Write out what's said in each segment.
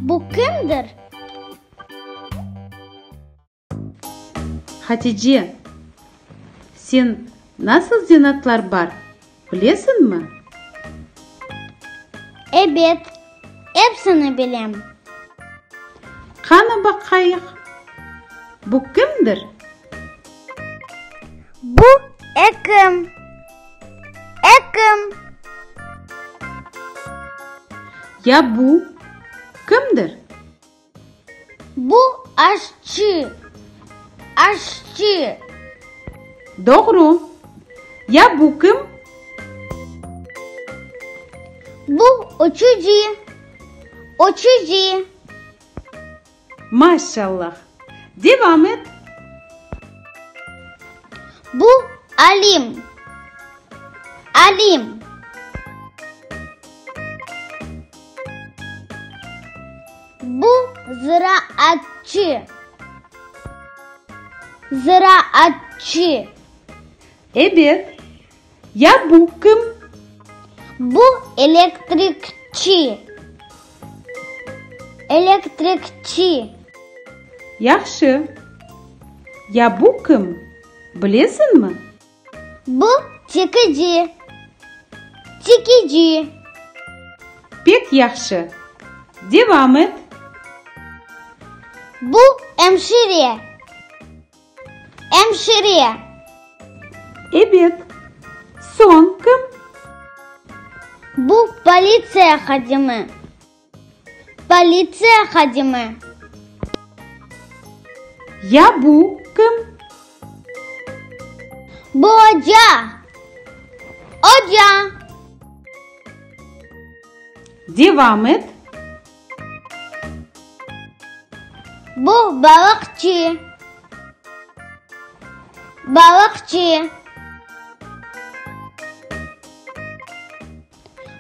Bu kimdir? Hatice, sen nasıl zenaatlar bar, bilesiñmi? Ebet, epsini bilem. Qani baqayıq, bu kimdir? Bu ekim. Ekim. Ya bu kimdir? Bu aşçı. Aşçı. Doğru. Ya bu kim? Bu uçucı. Uçucı. Maşallah! Devam et! Bu Alim. Alim. Bu ziraatçı. Ziraatçı. Ebet. Ya bu kim? Bu elektrikçi. Elektrikçi. Yahşı. Ya bu kim, bilesiñmi? Bu tikici. Tikici. Pek yahşı. Devam et. Bu emşire. Emşire. Ebet. Soñ kim? Bu politsiya hadimi. Politsiya hadimi. Ya bu kim? Bu oca. Oca. Devam et. Bu balıqçı. Balıqçı.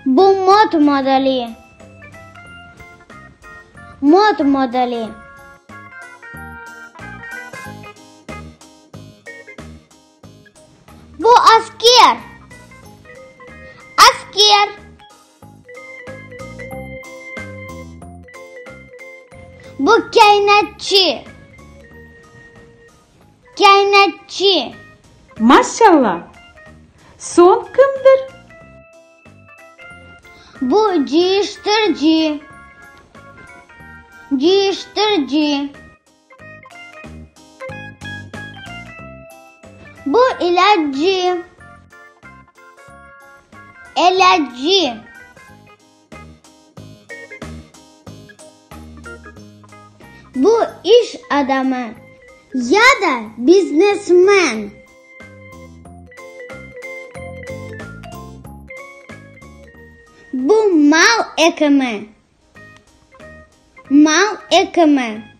Bu mot modeli. Mot modeli. Bu asker. Asker. Bu kâinatçı. Kâinatçı. Maşallah! Soñ kimdir? Bu cıyıştırcı. Cıyıştırcı. Bu ilâccı. İlâccı. Bu iş adamı ya da biznesmen. Bu mal ekimi. Mal ekimi.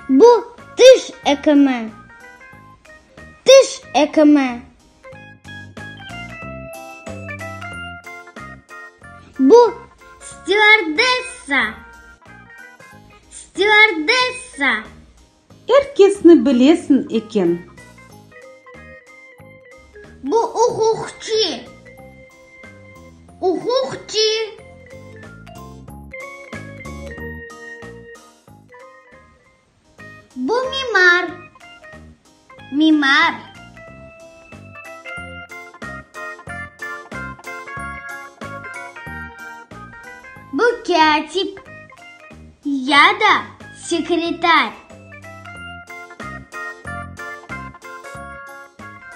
Bu tiş ekimi. Tiş ekimi. Bu stüardessa. Stüardessa. Er kesni bilesiñ eken. Bu uquqçı. Uquqçı. Bu mimar. Mimar. Bu kâtip ya da sekretar.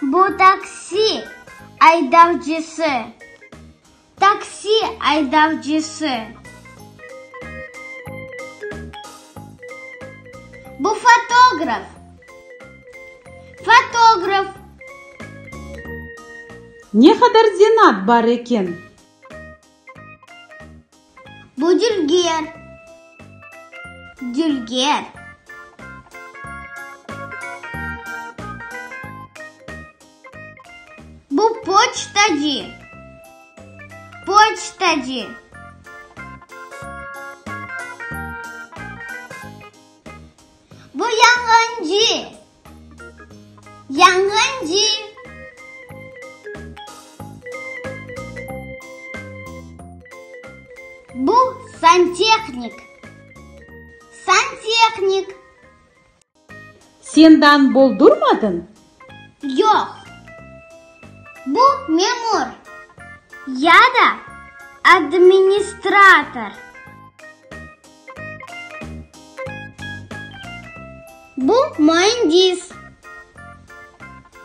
Bu taksi aydavcısı. Taksi aydavcısı. Bu fotograf. Fotograf. Ne qadar zenaat bar eken! Bu dülger. Dülger. Bu poçtacı. Poçtacı. Bu yanğıncı. Yanğıncı. Sen daa boldurmadıñ? Yoq. Bu memur ya da administrator. Bu müendis.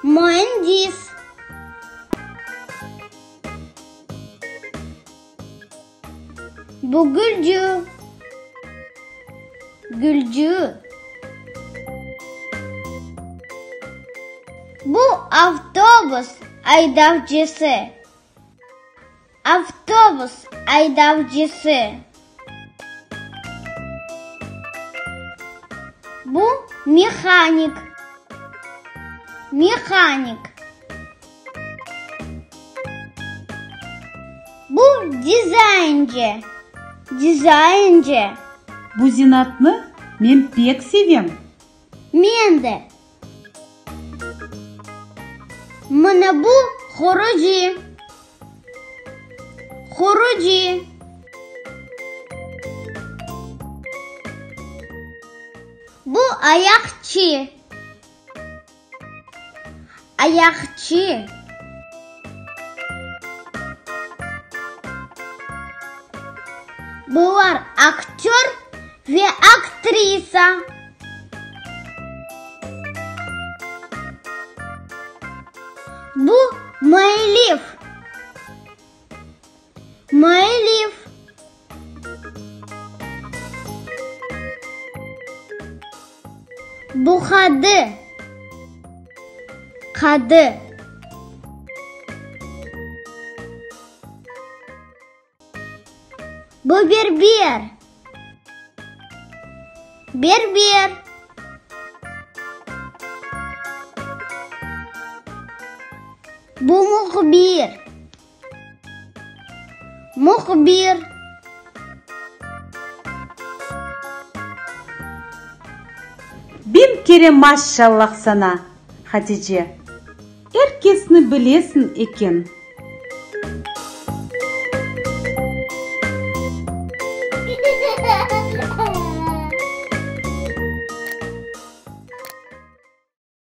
Müendis. Bu gülcü. Gülcü. Bu avtobus aydavcısı. Avtobus aydavcısı. Bu mehanik. Mehanik. Bu dizayncı. Dizayncı. Bu zenaatnı men pek sevem. Men de. Mına bu qurucı. Qurucı. Bu ayaqçı. Ayaqçı. Bular aktör ve aktrisa. Bu müellif. Müellif. Bu qadı. Qadı. Bu berber. Berber. Bu mühbir. Mühbir. Biñ kere maşşallah saña, Hatice! Er kesni bilesiñ eken.